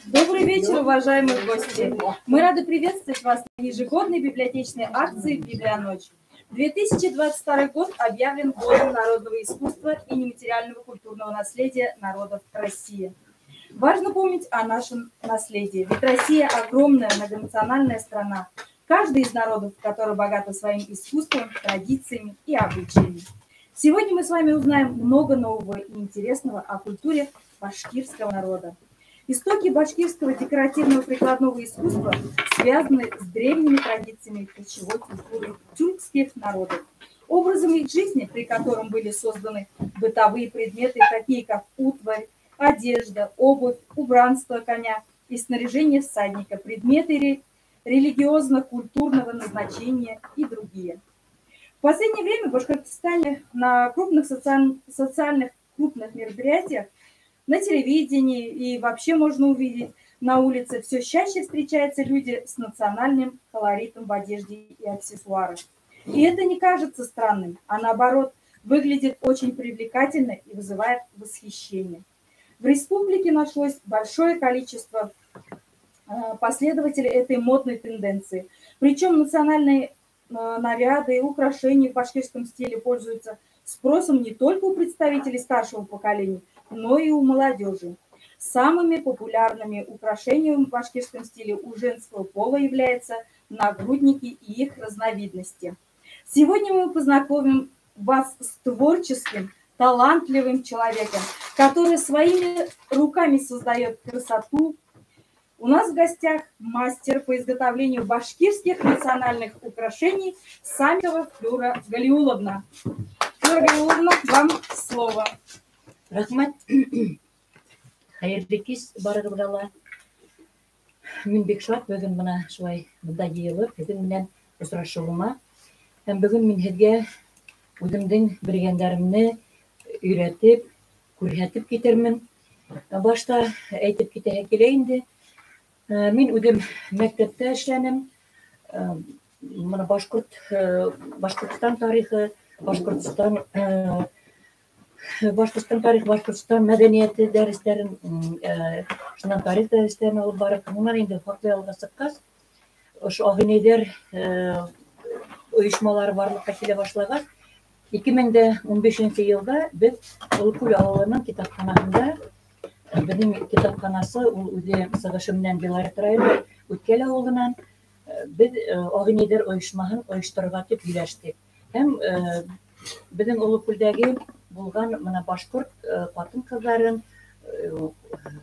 Добрый вечер, уважаемые гости! Мы рады приветствовать вас на ежегодной библиотечной акции «Библионочь». 2022 год объявлен годом народного искусства и нематериального культурного наследия народов России. Важно помнить о нашем наследии, ведь Россия огромная многонациональная страна, каждый из народов, который богата своим искусством, традициями и обычаями. Сегодня мы с вами узнаем много нового и интересного о культуре башкирского народа. Истоки башкирского декоративного прикладного искусства связаны с древними традициями кочевой культуры тюркских народов. Образом их жизни, при котором были созданы бытовые предметы, такие как утварь, одежда, обувь, убранство коня и снаряжение всадника, предметы религиозно-культурного назначения и другие. В последнее время в Башкортостане на крупных социальных крупных мероприятиях, на телевидении и вообще можно увидеть на улице, все чаще встречаются люди с национальным колоритом в одежде и аксессуарах. И это не кажется странным, а наоборот, выглядит очень привлекательно и вызывает восхищение. В республике нашлось большое количество последователей этой модной тенденции. Причем национальные наряды и украшения в башкирском стиле пользуются спросом не только у представителей старшего поколения, но и у молодежи. Самыми популярными украшениями в башкирском стиле у женского пола являются нагрудники и их разновидности. Сегодня мы познакомим вас с творческим, талантливым человеком, который своими руками создает красоту. У нас в гостях мастер по изготовлению башкирских национальных украшений Самикова Флюра Галиуловна. Флюра Галиуловна, вам слово. Рәхмәт. Хәйерле кис барығыҙға ла. Мин бик шат бөгөн бына шулай бында йыйылып, һеҙҙең менән осрашыуыма. Һәм бөгөн мин һеҙгә үҙемдең белгәндәремде өйрәтеп, күрһәтеп китермен. Башта әйтеп китәһе килә инде. Мин үҙем мәктәптә эшләнем. Бына Башҡортостан тарихы, Башҡортостан тарихы, Башҡортостан мәҙәниәте дәрестәрен, шунан тарих дәрестәрен алып барып, унан инде хаҡлы ялға сыҡҡас, ошо ағинәйҙәр ойошмалары барлыҡҡа килә башлағас, 2015 йылда беҙ Олокүл ауылының китапханаһында, беҙҙең китапханасы ул үҙе сығышы менән Белорет районы Үткәл ауылынан, беҙ ағинәйҙәр ойошмаһын ойошторорға тип һөйләштек. Һәм беҙҙең Олокүлдәге булған бына башҡорт ҡатын-ҡыҙҙарын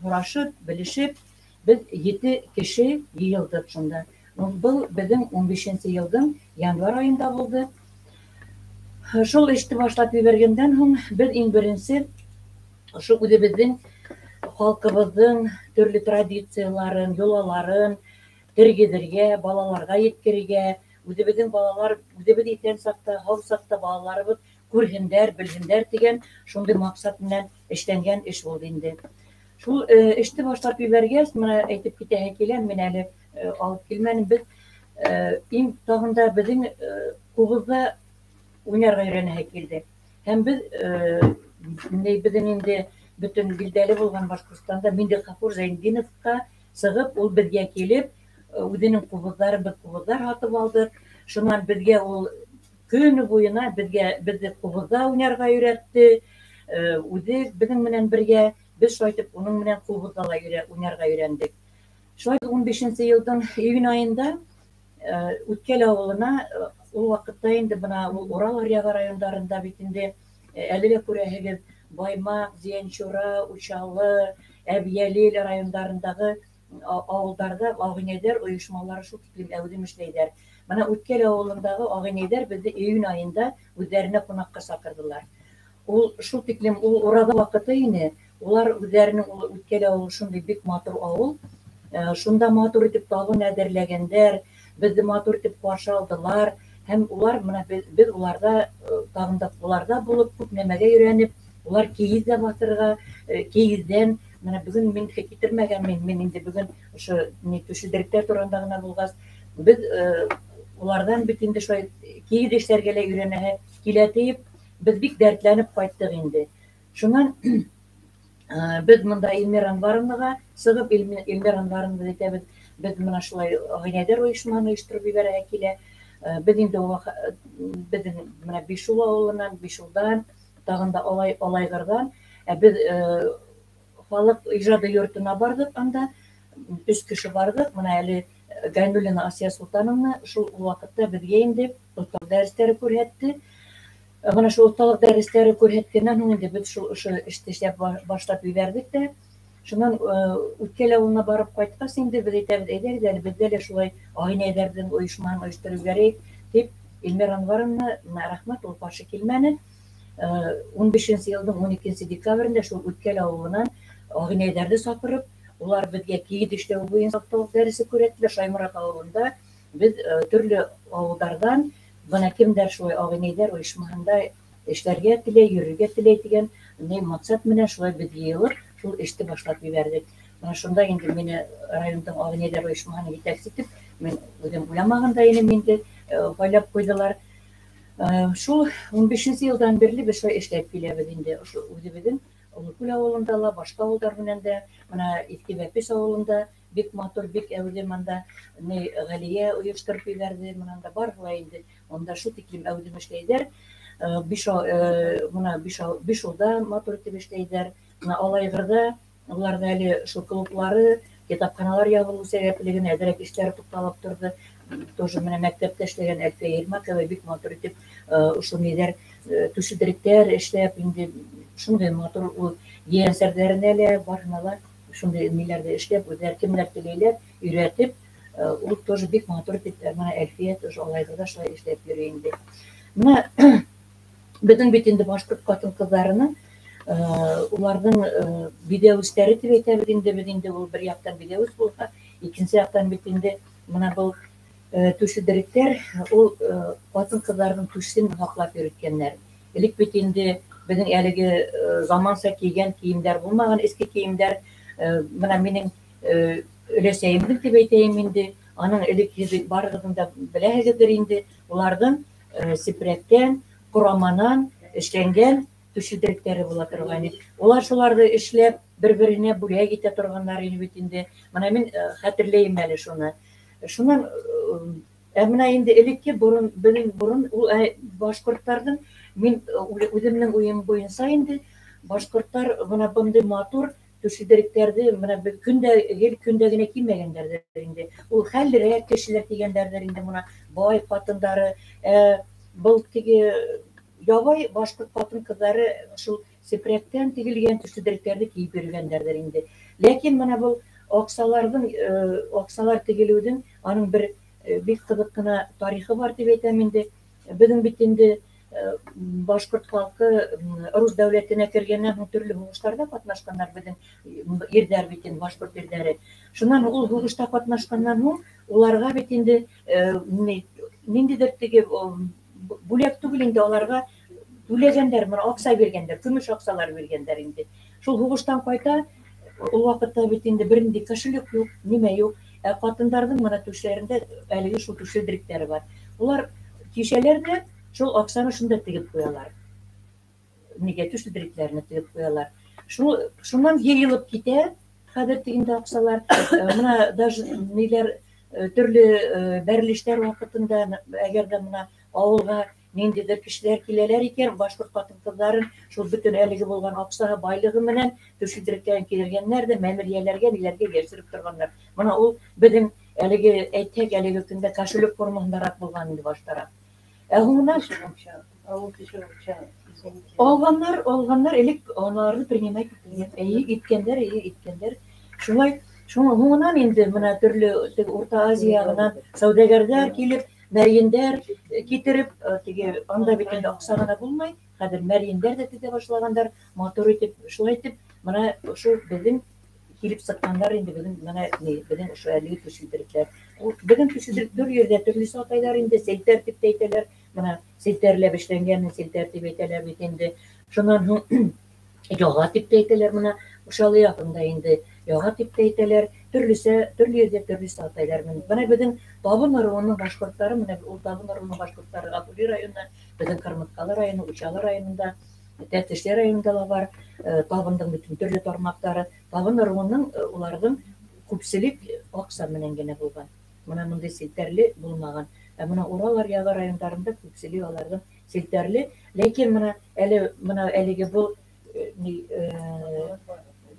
һорашып, белешеп, беҙ 7 кеше йыйылдыҡ шунда. Был беҙҙең 15 йылдың январь айында булды. Шул эште башлап ебәргәндән һуң беҙ иң беренсе ошо үҙебеҙҙең халҡыбыҙҙың төрлө традицияларын, йолаларын тергеҙергә, балаларға еткерергә, үҙебеҙҙең балалар, үҙебеҙ иҫән саҡта, һау саҡта балаларыбыҙ күрһендәр, белһендәр тигән шундай маҡсат менән эшләнгән эш булды инде. Шул эште башлап ебәргәс, бына әйтеп китәһе килә, мин әле алып килмәнем. Беҙ иң тағында беҙҙең ҡубыҙҙа уйнарға өйрәнәһе килде. Һәм беҙ беҙҙең инде бөтөн билдәле булған Башҡортостанда Миндеғафур Зәйнетдиновҡа сығып, ул беҙгә килеп, үҙенең ҡубыҙҙарын, беҙ ҡубыҙҙар һатып алдыҡ. Шунан беҙгә ул көнө буйына беҙҙе ҡубыҙҙа уйнарға өйрәтте. Үҙе беҙҙең менән бергә, беҙ шулай итеп уның менән ҡубыҙҙа ла уйнарға өйрәндек. Шулай итеп 15 йылдың июнь айында Үткәл ауылына, ул ваҡытта инде бына ул Урал аръяғы райондарында бит инде, әле лә күрәһегеҙ, Баймаҡ, Зиәнчура, Учалы, Әбйәлил райондарындағы ауылдарҙа ағинәйҙәр ойошмалары шул тиклем әүҙем эшләйҙәр. Бына Үткәл ауылындағы ағинәйҙәр беҙҙе июнь айында үҙҙәренә ҡунаҡҡа саҡырҙылар. Ул шул тиклем, ул ураҙа ваҡыты ине, улар үҙҙәренең ул Үткәл ауылы шундай бик матур ауыл. Шунда матур итеп табын әҙерләгәндәр, беҙҙе матур итеп ҡаршы алдылар. Һәм улар бына беҙ уларҙа, тағын да уларҙа булып күп нәмәгә өйрәнеп, улар кейеҙ ҙә баҫырға, кейеҙҙән бына бөгөн мин китермәгәнмен, мин инде бөгөн ошо ни түшелдеректәр тураһында ғына булғас, беҙ уларҙан бит инде шулай кейеҙ эшләргә лә өйрәнәһе килә тиеп, беҙ бик дәртләнеп ҡайттыҡ инде. Шунан Беҙ бында Эльмира Анваровнаға сығып, Эльмира Анваровна әйтәбеҙ, беҙ мына шулай ағинәйҙәр ойошмаһын ойоштороп ебәрәһе килә. Беҙ инде беҙҙең мына Бишул ауылынан, Бишулдан, тағын да Алайғырҙан, беҙ халыҡ ижады йортона барҙыҡ, анда 3 кеше барҙыҡ. Мына әле Гайнуллина Асия Солтановна шул ваҡытта беҙгә инде оҫталыҡ дәрестәре күрһәтте. Бына шул оҫталыҡ дәрестәре күрһәткәндән һуң инде беҙ шул ошо эште эшләп башлап ебәрҙек тә. Шунан Үткәл ауылына барып ҡайтҡас инде беҙ әйтәбеҙ, әйҙәгеҙ әле беҙҙә лә шулай ағинәйҙәрҙең ойошмаһын ойоштороп ебәрәйек тип. Эльмира Анваровна, рәхмәт, ул ҡаршы килмәне. 15 йылдың 12 декабрендә шул Үткәл ауылынан ағинәйҙәрҙе саҡырып, улар беҙгә кейеҙ эшләү буйынса оҫталыҡ дәресе күрһәттеләр. Шайморат ауылында беҙ төрлө ауылдарҙан бына кемдәр шулай ағинәйҙәр ойошмаһында эшләргә теләй, йөрөргә теләй тигән ни маҡсат менән шулай беҙ йыйылып шул эште башлап ебәрҙек. Бына шунда инде мине райондың ағинәйҙәр ойошмаһының етәксе итеп, мин үҙем уйламаған да инем инде, һайлап ҡуйҙылар. Шул 15 йылдан бирле беҙ шулай эшләп киләбеҙ инде. Ошо үҙебеҙҙең Олокүл ауылында ла, башҡа ауылдар менән дә, бына Иҫке Бәпес ауылында бик матур, бик әүҙем анда ни Ғәлиә ойоштороп ебәрҙе, бына анда барыһы ла инде унда шул тиклем әүҙем эшләйҙәр. Бына Бишулда матур итеп эшләйҙәр. Бына Алайғырҙа уларҙа әле шул клублары, китапханалар ябылыу сәбәпле генә әҙерәк эштәр туҡталып торҙо. Тоже менә мәктәптә эшләгән Әлфиә Ермакова бик матур итеп, ошо ниҙәр, түшелдеректәр эшләп инде шундай матур ул ейәнсәрҙәренә лә барыһына ла шундай ниләрҙе эшләп, үҙҙәре кемдәр теләйләр өйрәтеп, ул тоже бик матур итеп, бына Әлфиә тоже Алайғырҙа шулай эшләп йөрөй инде. Бына беҙҙең бит инде башҡорт ҡатын-ҡыҙҙарының, уларҙың биҙәүестәре тип әйтәбеҙ инде, беҙ инде ул бер яҡтан биҙәүес булһа, икенсе яҡтан бит инде бына был түшелдеректәр ул ҡатын-ҡыҙҙарҙың түшен һаҡлап йөрөткәндәр. Элек бит инде беҙҙең әлеге заманса кейгән кейемдәр булмаған, эске кейемдәр. Бына минең өләсәйемдең тип әйтәйем инде, аның элек һеҙ барығыҙҙың да беләһегеҙҙер инде, уларҙың сепрәктән, ҡораманан эшләнгән түшелдеректәре була торған ине. Улар шуларҙы эшләп бер-береһенә бүләк итә торғандар ине бит инде. Бына мин хәтерләйем әле шуны. Шунан, бына инде элекке борон, беҙҙең борон ул, башҡорттарҙың, мин үҙемдең уйым буйынса инде башҡорттар бына бындай матур түшелдеректәрҙе бына беҙ көндә, гел көндә генә кеймәгәндәрҙер инде. Ул хәллерәк кешеләр кейгәндәрҙер инде, бына бай ҡатындары, был теге ябай башҡорт ҡатын-ҡыҙҙары шул сепрәктән тегелгән түшелдеректәрҙе кейеп йөрөгәндәрҙер инде. Ләкин бына был аҡсалар тегелеүҙең аның бер бик ҡыҙыҡ ҡына тарихы бар тип әйтәм инде. Беҙҙең бит инде башҡорт халҡы рус дәүләтенә кергәндән һуң төрлө һуғыштарҙа ҡатнашҡандар беҙҙең ирҙәр бит инде, башҡорт ирҙәре. Шунан ул һуғышта ҡатнашҡандан һуң уларға бит инде ниндәйҙер теге бүләк түгел инде, уларға түләгәндәр, бына аҡса биргәндәр, көмөш аҡсалар биргәндәр инде. Шул һуғыштан ҡайта, ул ваҡытта бит инде бер ниндәй кошелек юҡ, нимә юҡ. Ә ҡатындарҙың бына түшләрендә әлеге шул түшелдеректәре бар. Улар кишәләр ҙә шул аҡсаны шунда тегеп ҡуялар. Нигә түшелдеректәренә тегеп ҡуялар. Шунан йыйылып китә хәҙер тегендә аҡсалар. Бына даже ниләр, төрлө бәрелештәр ваҡытында, әгәр ҙә бына ауылға ниндәйҙер кешеләр киләләр икән, башҡорт ҡатын-ҡыҙҙарын шул бөтөн әлеге булған аҡсаһы, байлығы менән түшелдеректәрен килгәндәр ҙә мәмерйәләргә, ниләргә йәшереп торғандар. Бына ул беҙҙең әлеге әйтһәк, әлеге көндә кошелек формаһындараҡ булған инде баштараҡ. Ә һуңынан алғандар, элек аларҙы принимать иткән, эйе, иткәндәр, эйе, иткәндәр. Шулай, һуңынан инде бына төрлө теге Урта Азиянан сауҙагәрҙәр килеп, мәрйендәр китереп, теге анда бит инде аҡса ғына булмай, хәҙер мәрйендәр ҙә тегә башлағандар, матур итеп, шулай итеп, бына ошо беҙҙең килеп сыҡҡандар инде беҙҙең бына ни, беҙҙең ошо әлеге түшелдеректәр. Ул беҙҙең түшелдерек төрлө ерҙә төрлөсә атайҙар инде, селтәр тип тә әйтәләр, бына селтәрләп эшләнгән селтәр тип әйтәләр бит инде. Шунан һуң яға тип тә әйтәләр, бына Ушалы яғында инде яға тип тә әйтәләр, төрлөсә, төрлө ерҙә төрлөсә атайҙар. Бына беҙҙең Табын ырыуының башҡорттары, бына ул Табын ырыуының башҡорттары Ғафури районы, беҙҙең Ҡырмыҫҡалы районы, Учалы районында Тәтешле районында ла бар табындың бөтөн төрлө тармаҡтары. Табын ырыуының уларҙың күпселек аҡса менән генә булған. Мына мындай селтәрле булмаған. Ә мына Урал аръяғы райондарында күпселек аларҙың селтәрле. Ләкин мына әле мына әлеге был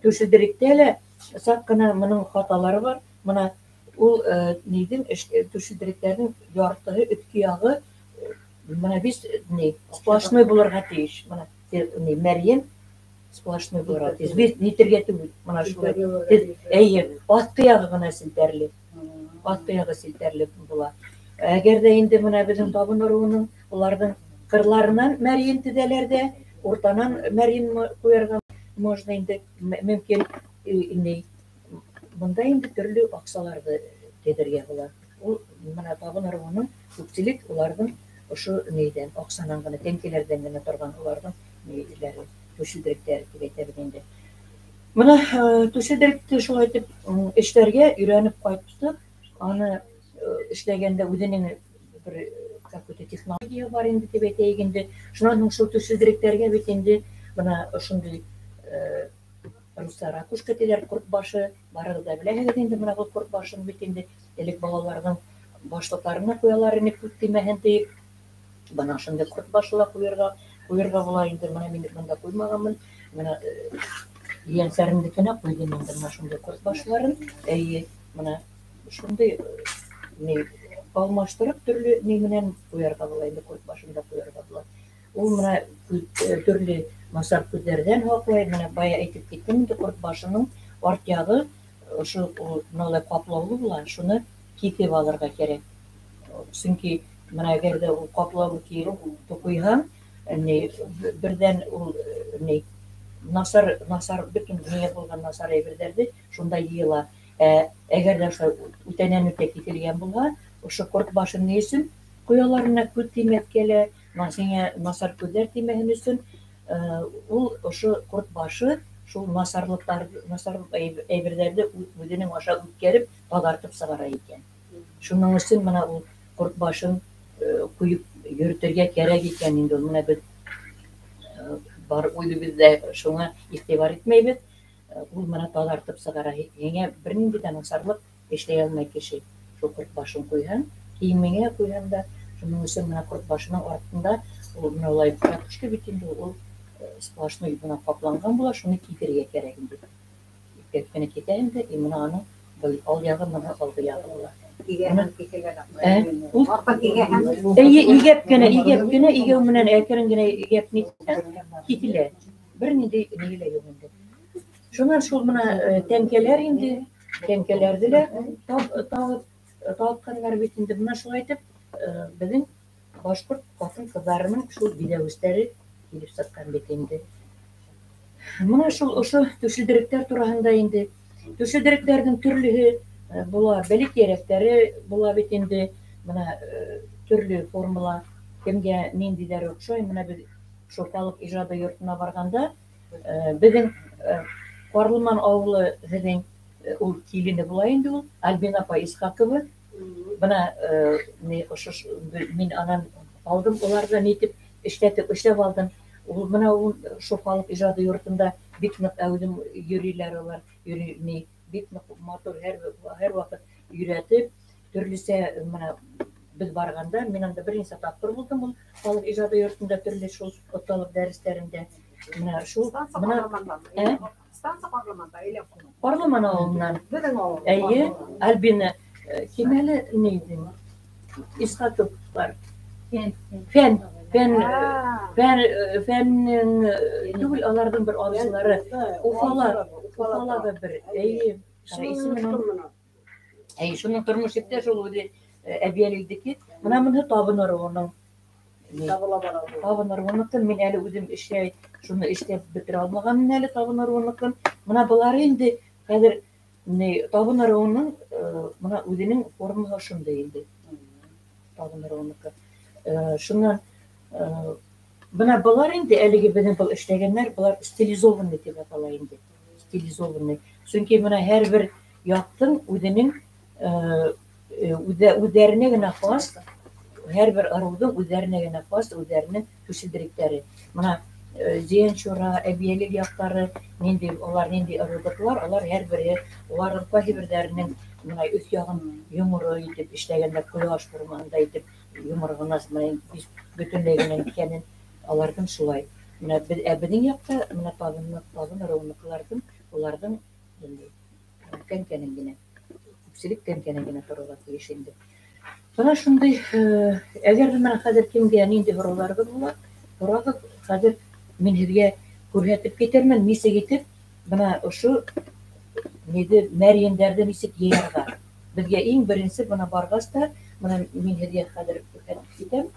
түшелдеректә лә саҡ ҡына моның хаталары бар. Мына ул ниҙең түшелдеректәрҙең яртыһы өҫкө яғы мына бит ни сплошной булырға тейеш. Мына ни мәрйен сплошной булырға тейеш. Бит нитергә түгел. Мына шулай. Эйе, аҫҡы яғы ғына селтәрле. Аҫҡы яғы селтәрле була. Әгәр ҙә инде мына беҙҙең табын ырыуының уларҙың ҡырларынан мәрйен теҙәләр ҙә, уртанан мәрйен ҡуярға можно инде мөмкин. Бында инде төрлө аҡсаларҙы теҙергә була. Ул мына табын ырыуының күпселек уларҙың ошо нейҙән, аҡсанан ғына, тәңкәләрҙән генә торған уларҙың нейҙәре, түшелдеректәре тип әйтәбеҙ инде. Мына түшелдеректе шулай итеп эшләргә өйрәнеп ҡайттыҡ. Аны эшләгәндә үҙенең бер какой-то технология бар инде тип әйтәйек инде. Шунан һуң шул түшелдеректәргә бит инде мына ошондай русса ракушка тиләр, ҡорт башы, барығыҙ ҙа беләһегеҙ инде мына был ҡорт башын бит инде элек балаларҙың башлыҡтарына ҡуялар ине күҙ теймәһен тиеп. Бына ошондай ҡорт башы ла ҡуйырға була инде. Мына мин бында ҡуймағанмын. Мына ейәнсәремдекенә ҡуйҙым инде мына шундай ҡорт башларын. Эйе, мына шундай ни алмаштырып төрлө ни менән ҡуярға була инде, ҡорт башын да ҡуярға була. Ул мына төрлө насар күҙҙәрҙән һаҡлай. Мына бая әйтеп киттем инде, ҡорт башының арт яғы ошо мыналай ҡаплаулы була, шуны киҫеп алырға кәрәк. Сөнки мына әгәр ҙә ул ҡаплаулы ҡуйһаң, ни берҙән ул ни насар, насар бөтөн ниә булған насар әйберҙәрҙе шунда йыйыла. Әгәр ҙә ошо үтәнән үтә киҫелгән булһа, ошо ҡорт башын ни өсөн ҡуяларына күҙ теймәҫкә лә, һиңә насар күҙҙәр теймәһен өсөн, ул ошо ҡорт башы шул насарлыҡтар, насар әйберҙәрҙе үҙенең аша үткәреп, таҙартып сығара икән. Шуның өсөн мына ул ҡорт башын ҡуйып йөрөтөргә кәрәк икән инде. Мына беҙ бар үҙебеҙ ҙә шуңа иғтибар итмәйбеҙ. Ул мына таҙартып сығара. Һиңә бер ниндәй ҙә насарлыҡ эшләй алмай кеше. Шул ҡорт башын ҡуйһаң, кейемеңә ҡуйһаң да, шуның өсөн мына ҡорт башының артында ул мына улай ракушка бит инде, ул сплошной бына ҡапланған була, шуны киҫергә кәрәк инде. Ипләп кенә китә инде, и мына аның был ал яғы, мына алғы яғы була. Эйе, игәп кенә, игәп кенә, игәү менән әкрен генә игәп кителә. Бер ниндәй ни лә юҡ инде. Шунан шул мына тәңкәләр инде, тәңкәләрҙе лә тапҡандар бит инде. Мына шулай итеп беҙҙең башҡорт ҡатын-ҡыҙҙарының шул биҙәүестәре килеп сыҡҡан бит инде. Мына шул ошо түшелдеректәр тураһында инде. Түшелдеректәрҙең төрлөһө була, бәләкәйерәктәре була бит инде. Мына төрлө формала, кемгә ниндәйҙәре оҡшай. Мына беҙ шул халыҡ ижады йортона барғанда, беҙҙең Ҡарлыман ауылы һеҙҙең ул килене була инде ул, Альбина апай Исхаҡова. Бына ошо мин анан алдым, уларҙы нитеп эшләтеп эшләп алдым. Ул мына ул шул халыҡ ижады йортонда бик ныҡ әүҙем йөрөйләр улар, йөрөй ни бик ныҡ матур һәр ваҡыт өйрәтеп, төрлөсә мына беҙ барғанда, мин анда бер нисә тапҡыр булдым ул халыҡ ижады йортонда төрлө шул оҫталыҡ дәрестәрендә. Мына шул мына Станция Ҡарлыманда, әллә Ҡарлыман ауылынан. Беҙҙең ауыл. Эйе, Альбина кем әле ни Исхаҡовтар. Фән, фән, фән, фәннең түгел, аларҙың бер абзылары. Уфала, Уфалағы бер. Эйе, эйе, шуның тормош иптәше ул үҙе Әбйәлилдеке. Мына быныһы табын ырыуының. Табын ырыуыныҡын мин әле үҙем эшләй, шуны эшләп бөтөрә алмағанмын әле табын ырыуыныҡын. Мына былары инде хәҙер табын ырыуының мына үҙенең формаһы ошондай инде. Табын ырыуыныҡы. Шунан бына былар инде әлеге беҙҙең был эшләгәндәр, былар стилизованный тип атала инде. Стилизованный. Сөнки бына һәр бер яҡтың үҙенең үҙҙәренә генә хас, һәр бер ырыуҙың үҙҙәренә генә хас, үҙҙәренең түшелдеректәре. Бына Зиянчура, Әбйәлил яҡтары, ниндәй улар, ниндәй ырыуҙыҡылар, алар һәр береһе уларҙың ҡайһы берҙәренең бына өҫ яғын йоморо итеп эшләгәндәр, ҡояш формаһында итеп йоморо ғына менән бөтөнләй генә икәнен аларҙың шулай. Менә беҙ, ә беҙҙең яҡта менә табын ырыуыныҡыларҙың уларҙың тәңкәнең генә, күпселек тәңкәнең генә торорға тейеш инде. Бына шундай, әгәр ҙә менә хәҙер кемгә ниндәй һорауларығыҙ була, һорағыҙ, хәҙер мин һеҙгә күрһәтеп китермен, нисек итеп бына ошо ниҙе мәрйендәрҙе нисек йыйырға. Беҙгә иң беренсе бына барғас та, бына мин һеҙгә хәҙер күрһәтеп китәм.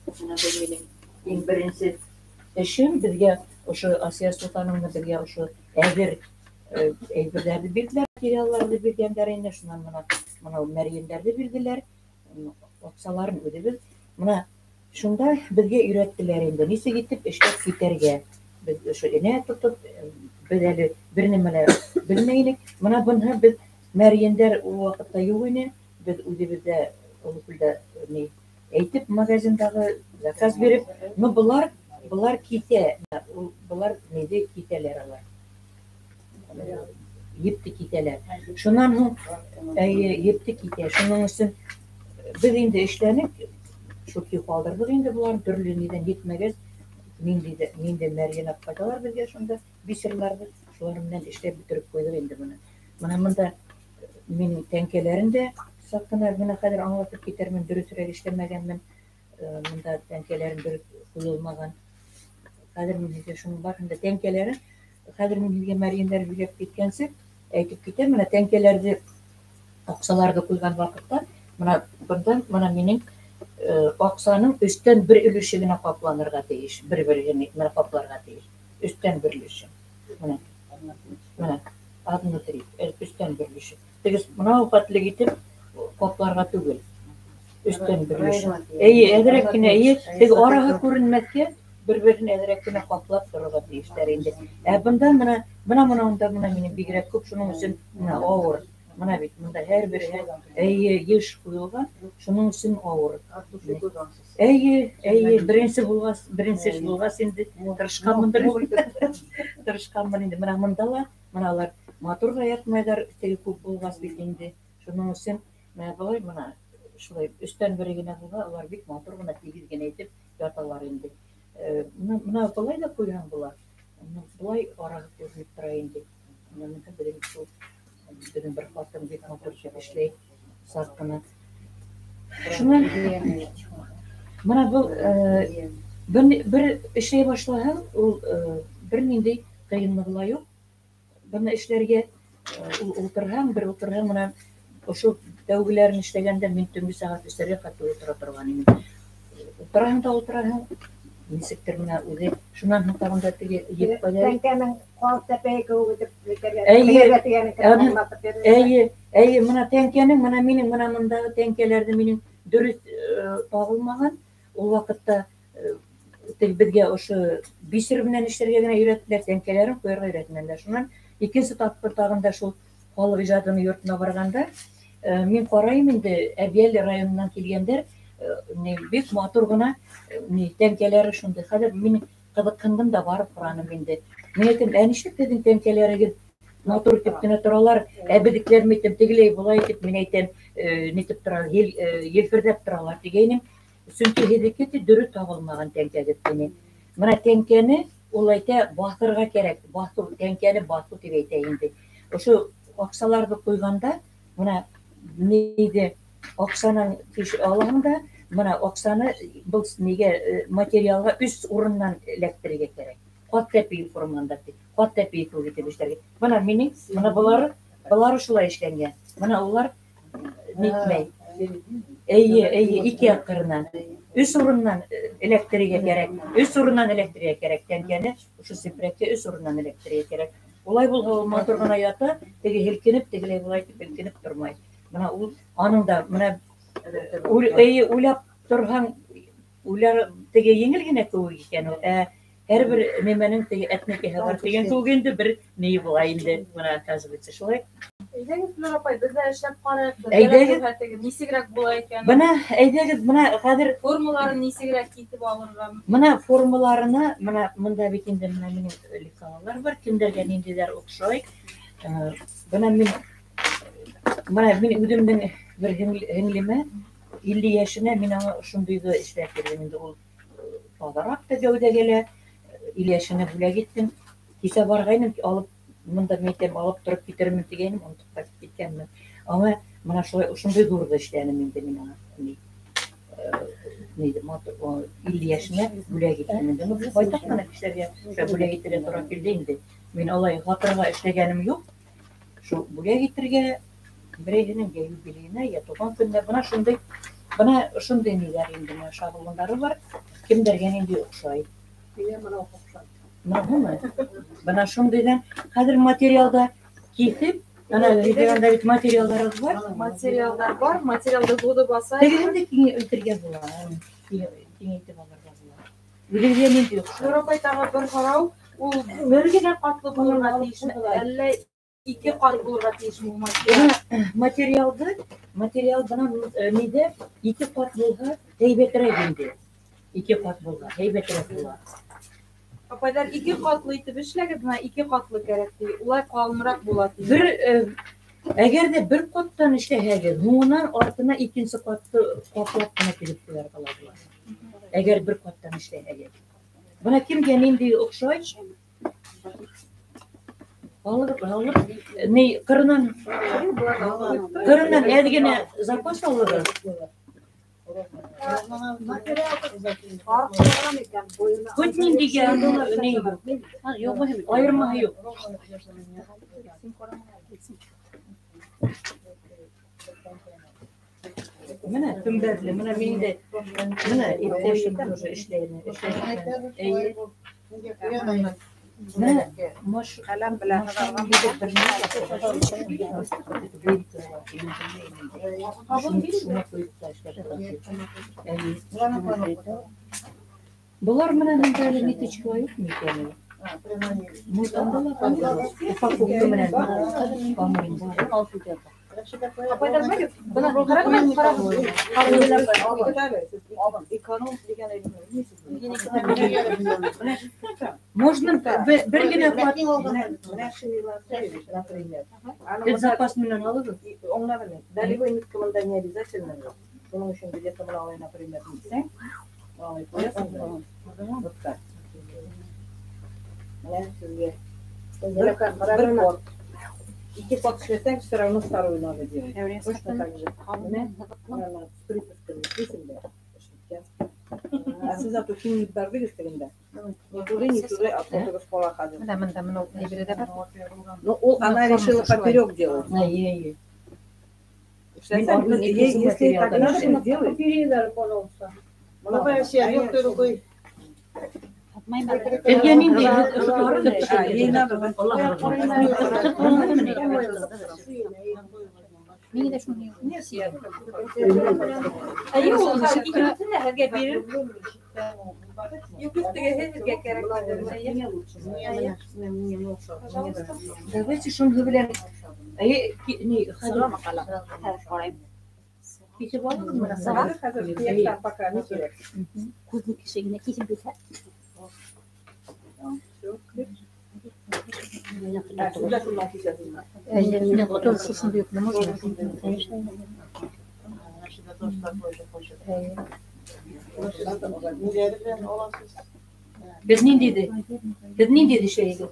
Бына был минең иң беренсе эшем, беҙгә ошо Асия Солтановна беҙгә ошо әҙер әйберҙәрҙе бирҙеләр, материалларҙы биргәндәр инде, шунан бына мәрйендәрҙе бирҙеләр, аҡсаларын үҙебеҙ. Бына шунда беҙгә өйрәттеләр инде, нисек итеп эшләп китәргә. Беҙ ошо энә тотоп, беҙ әле бер нәмә лә белмәй инек. Бына быныһы беҙ мәрйендәр ул ваҡытта юҡ ине, беҙ үҙебеҙҙә Олокүлдә ни әйтеп магазиндағы заказ биреп, но былар китә, былар ниҙе китәләр алар. Епте китәләр. Шунан һуң, әйе, епте китә. Шуның өсөн беҙ инде эшләнек, шул көй ҡалдырҙыҡ инде быларны төрлө ниҙән етмәгәс, ниндәй мәрйен алып ҡайталар беҙгә шунда бисерларҙы, шулар менән эшләп бөтөрөп ҡуйҙыҡ инде быны. Бына бында минең тәңкәләрем дә саҡ ҡына бына хәҙер аңлатып китермен, дөрөҫөрәк эшләмәгәнмен. Бында тәңкәләрем дөрөҫ ҡуйылмаған. Хәҙер мин һеҙгә шуның барыһын да тәңкәләрен, хәҙер мин һеҙгә мәрйендәр һөйләп киткәнсе әйтеп китәм, бына тәңкәләрҙе, аҡсаларҙы ҡуйған ваҡытта, бына бындан бына минең аҡсаның өстән бер өлөшө генә ҡапланырға тейеш, бер-береһен менә ҡапларға тейеш. Өстән бер өлөшө. Бына, бына, одну треть, өстән бер өлөшө. Тегес бына ул хәтлек итеп ҡапларға түгел. Өстән бер өлөшө. Эйе, әҙерәк кенә, эйе, теге араһы күренмәҫкә бер-береһен әҙерәк кенә ҡаплап торорға тейештәр инде. Ә бында бына, бына бына унда бына минең бигерәк күп, шуның өсөн бына ауыр. Бына бит бында һәр береһе эйе йыш ҡуйылған, шуның өсөн ауыр. Эйе, эйе, беренсе булғас, беренсе эш булғас инде тырышҡанмындыр. Тырышҡанмын инде. Бына бында ла, бына алар матур ҙа ятмайҙар, теге күп булғас бит инде. Шуның өсөн менә былай бына шулай өстән бере генә булһа, улар бик матур ғына тигеҙ генә итеп яталар инде. Бына былай ҙа ҡуйһаң була. Бына былай араһы күренеп тора инде. Бына беҙҙең шул беҙҙең бер ҡатын бик матур итеп эшләй, саҡ ҡына. Шунан бына был бер эшләй башлаһаң, ул бер ниндәй ҡыйынлығы ла юҡ. Быны эшләргә ул ултырһаң, бер ултырһаң, бына ошо тәүгеләрен эшләгәндә мин төнгө сәғәт өстәргә хәтле ултыра торған инем. Ултыраһың да ултыраһың, нисектер менә үҙе. Шунан һуң тағын да теге еп ҡайҙа? Тәңкәнең ҡал тәпәйе кеүек итеп бөтәргә, Эйе, тегергә тигәнен аңлатып бирҙе. Эйе, эйе, бына тәңкәнең, бына минең бына мындағы тәңкәләрҙе минең дөрөҫ тағылмаған. Ул ваҡытта теге беҙгә ошо бисер менән эшләргә генә өйрәттеләр, тәңкәләрен ҡуйырға өйрәтмәнеләр. Шунан икенсе тапҡыр тағын да шул халыҡ ижадының йортона барғанда, мин ҡарайым инде, Әбйәлил районынан килгәндәр, ни, бик матур ғына, ни, тәңкәләре шундай. Хәҙер мин ҡыҙыҡһындым да барып һораным инде. Мин әйтәм, ә нишләп һеҙҙең тәңкәләрегеҙ матур итеп кенә торалар, ә беҙҙекеләр мин әйтәм, тегеләй былай итеп, мин әйтәм, нитеп тора, елферҙәп торалар тигәйнем. Сөнки һеҙҙеке ти дөрөҫ тағылмаған тәңкәгеҙ тине. Бына тәңкәне ул әйтә, баҫырға кәрәк, баҫыу, тәңкәне баҫыу тип әйтә инде. Ошо аҡсаларҙы ҡуйғанда, бына ниҙе аҡсанан алаһың да, бына аҡсаны был нигә, материалға өс урыннан эләктерергә кәрәк. Ҡат тәпей форманда ти, ҡат тәпей кеүек итеп эшләргә. Бына минең, бына былары шулай эшләнгән. Бына улар нитмәй. Эйе, эйе, ике яҡ ҡырынан. Өс урыннан эләктерергә кәрәк. Өс урыннан эләктерергә кәрәк. Тәңкәне ошо сепрәккә өс урыннан эләктерергә кәрәк. Улай булһа, ул матур ғына ята, теге һелкенеп, тегеләй былай итеп һелкенеп тормай. Бына ул аның да бына эйе, уйлап торһаң, уйлар теге еңел генә кеүек икән ул. Ә Һәр бер нәмәнең теге әтнәкәһе бар тигән кеүек инде бер ни була инде, бына оказывается шулай. Әйҙәгеҙ, Флүр апай, беҙ ҙә эшләп ҡарайыҡ. Әйҙәгеҙ. Нисегерәк була икән? Бына әйҙәгеҙ, бына хәҙер формаларын нисегерәк китеп алырға? Бына формаларына, бына мында бит инде бына минең лекалалар бар, кемдәргә ниндәйҙәр оҡшай. Бына мин, бына мин үҙемдең бер һеңлемә 50 йәшенә мин аңа шундыйҙы эшләп бирҙем инде, ул таҙараҡ та гәүҙәгә лә 50 йәшенә бүләк иттем. Кисә барғайным, алып, мында мин әйтәм, алып тороп китермен тигәйнем, онотоп ҡайтып киткәнмен. Аңа бына шулай ошондай ҙурҙы эшләнем инде мин аңа. Нейҙе, матур, 50 йәшенә бүләк иттем инде. Ну, байтаҡ ҡына кешеләргә шулай бүләк итергә тура килде инде. Мин алай һатырға эшләгәнем юҡ. Шул бүләк итергә берәйһенең йә юбилейына, йә тыуған көнөнә бына шундай, бына ошондай ниҙәр инде, бына шаблондары бар. Кемдәргә ниндәй оҡшай. Бына һуңы. Бына шундайҙан хәҙер материалда киҫеп, ана видеода бит материалдарыбыҙ бар. Материалдар бар, материалды һуҙып асайыҡ. Тегеһен дә киңәйтергә була, киңәйтеп алырға була. Үҙегеҙгә ниндәй оҡшай? Флүр апай, тағы бер һорау, ул бер генә ҡатлы булырға тейешме, әллә ике ҡат булырға тейешме ул материал? Бына материалды, материал бына, ниҙә ике ҡат булһа, һәйбәтерәк инде. Ике ҡат булһа, һәйбәтерәк була. Апайҙар, ике ҡатлы итеп эшләгеҙ, бына ике ҡатлы кәрәк ти, улай ҡалыныраҡ була ти. Бер, әгәр ҙә бер ҡаттан эшләһәгеҙ, һуңынан артына икенсе ҡатты ҡаплап ҡына килеп ҡуярға ла була. Әгәр бер ҡаттан эшләһәгеҙ. Бына кемгә ниндәй оҡшай? Алып, алып, ни, ҡырынан, ҡырынан әҙ генә запас алығыҙ. Хоть ниндәйгә ни юҡ. Айырмаһы юҡ. Бына көмбәҙле, бына мин дә, бына иптәшем тоже эшләйне, эшләйне. Эйе. Бына маш ҡәләм белән Былар менән инде әле ниточка юҡмы икән ул? Может, анда ла бар? Упаковка менән. По-моему, бар. Апайҙар, бына ҡарағыҙ, ҡарағыҙ. Можно бер генә ҡат. Бер запас менән алығыҙ. Аңладым. Долевой нитка бында не обязательно. Шуның өсөн где-то бына алай, например, нитсәң, алай ҡуяһың да. Вот так. Менә һеҙгә бер кот. Ике кот эшләсәң, все равно вторую надо делать. Точно так же. Менә, менә с припусками эшләйсең дә, эшләткән. Ә сез зато киңлек бәрҙегеҙ тегендә. Ни туды, ни туды, а фотограф ҡала хәҙер. Мында, мында, мынау әйбере дә бар. Ну, ул, она решила поперек делать. Ай, ай, ай. Эшләсәң, Мин если материалдан так надо эшләйм. сделать. Пожалуйста. Давай я легкой рукой. Һеҙгә ниндәй? А, ей надо, да? Миңә дә шуны Нет, я. Әйе, ул икенсене һеҙгә бирер. Юҡ, юҡ, теге һеҙгә кәрәк. Пожалуйста. Давайте шуны белән. Әйе, ни, хәҙер кисеп алығыҙ менә. Хәҙер ҡыяҡтан пока не кәрәк. Күҙҙе кеше генә кисеп бирһә. Ә, шунда шуннан кисәсең. Тоже шушындай юҡ, можно? Конечно. Беҙ ниндәйҙе? Беҙ ниндәйҙе эшләйбеҙ?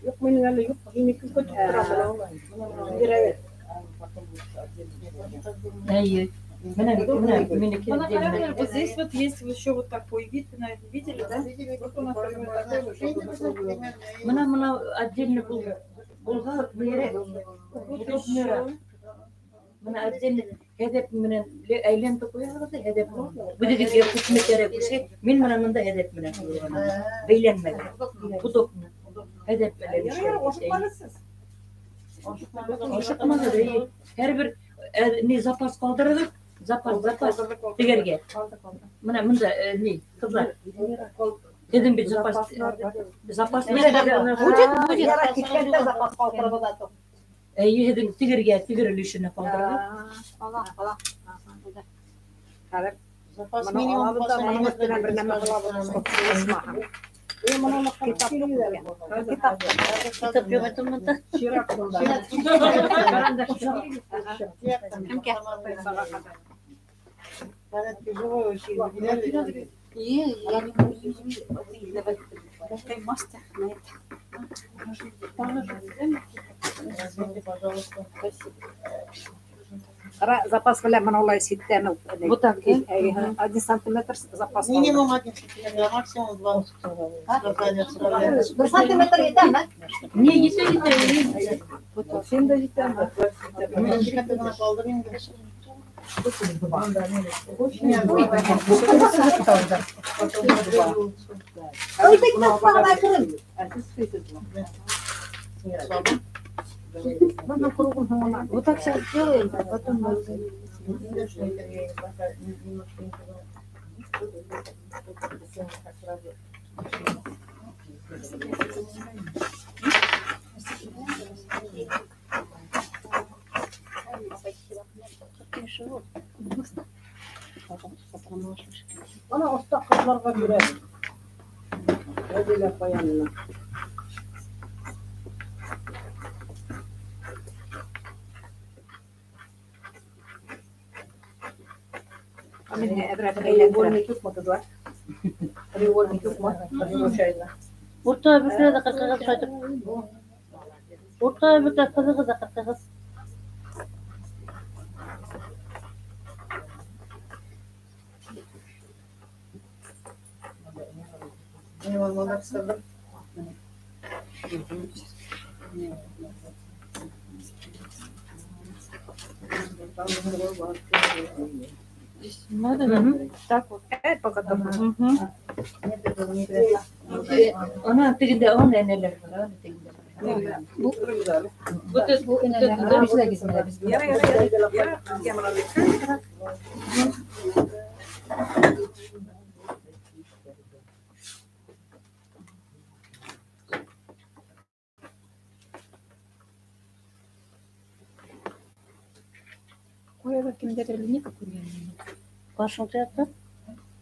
Юҡ, минең әле юҡ, минеке көтөп торам. Әйе. Менә, менә, минеке. Бына ҡарағыҙ, вот здесь вот есть еще вот такой вид, вы, наверное, видели, да? Бына, бына отдельно булға бирә. Вот еще. Бына отдельно һәҙәп менән әйләнеп ҡуяһығыҙ ҙа һәҙәп. Үҙегеҙгә күпме кәрәк булһа, мин бына мында һәҙәп менән ҡуйғанмын. Бәйләнмәгән. Удобно. Һәҙәп менән Ярар, ашыҡмағыҙ һеҙ. Ашыҡмағыҙ, эйе. Һәр бер, ни запас ҡалдырығыҙ. Запас, запас. Тегәргә. Мына мында ни, ҡыҙлар. Һеҙҙең бит запас. Запас. Будет, будет. Яра киткәндә запас ҡалдырып ата. Эйе, һеҙҙең тегергә, тегер өлөшөнә ҡалдырығыҙ. Ала, ала. Хәҙер Запас Быны минимум алабыҙ да, бының өҫтөнә бер нәмә ҡылабыҙ, Китап юҡ икән. Китап. Китап юҡ икән бында. Кемгә? Я не могу. Мастер на это. Пожалуйста. Ҡара, запас белән бына улай ситтән үк. Вот так, да? 1 сантиметр запас. Минимум 1 сантиметр, максимум 2. Бер сантиметр етәме? Не, етә, етә. Һин дә етәме? Вот так сейчас сделаем, а потом мы... Ана оҫта ҡыҙларға бирәбеҙ. Әҙилә ҡаянына. Треугольник юҡмы, ҡыҙлар? Треугольник юҡмы? Случайно. Урта бөкрә ҙә ҡырҡығыҙ шайтып. Урта бөкрә ҡыҙығыҙ ҙа ҡырҡығыҙ. Надо, да? Так вот. Пока там. Ана тегендә, ана энәләр бар, ана тегендә. Вот это, вот это, да? Яра, яра, яра. Яра. Ҡуйығыҙ кемдәрҙер линейка күргән. Башың тоятты?